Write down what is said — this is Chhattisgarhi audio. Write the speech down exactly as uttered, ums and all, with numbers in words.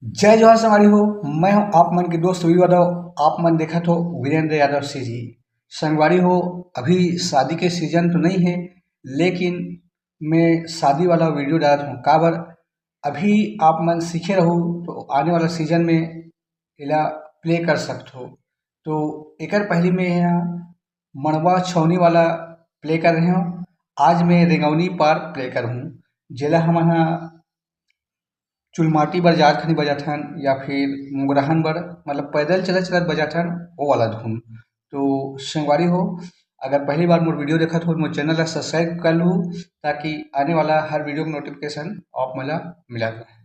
जय जोहार संगवारी हो, मैं हूं आप मन के दोस्त वी यादव। आप मन देखत हो वीरेंद्र यादव सीजी। संगवारी हो, अभी शादी के सीजन तो नहीं है, लेकिन मैं शादी वाला वीडियो डालत हूं। काबर, अभी आप मन सीखे रहू तो आने वाला सीजन में एला प्ले कर सकत हो। तो एकर पहली मैं यहाँ मड़वा छौनी वाला प्ले कर रहे हूँ। आज मैं रेंगौनी पार प्ले करहूँ, जेला हमन ह चुलमाटी बर जात खनी बजाथन या फिर मुगराहन बर, मतलब पैदल चलत चलत बजाथन, वो वाला धुन। तो संगवारी हो, अगर पहली बार मोर वीडियो देखत हो, मोर चैनल ला सब्सक्राइब कर लू, ताकि आने वाला हर वीडियो के नोटिफिकेशन आप मन ला मिलत रहे।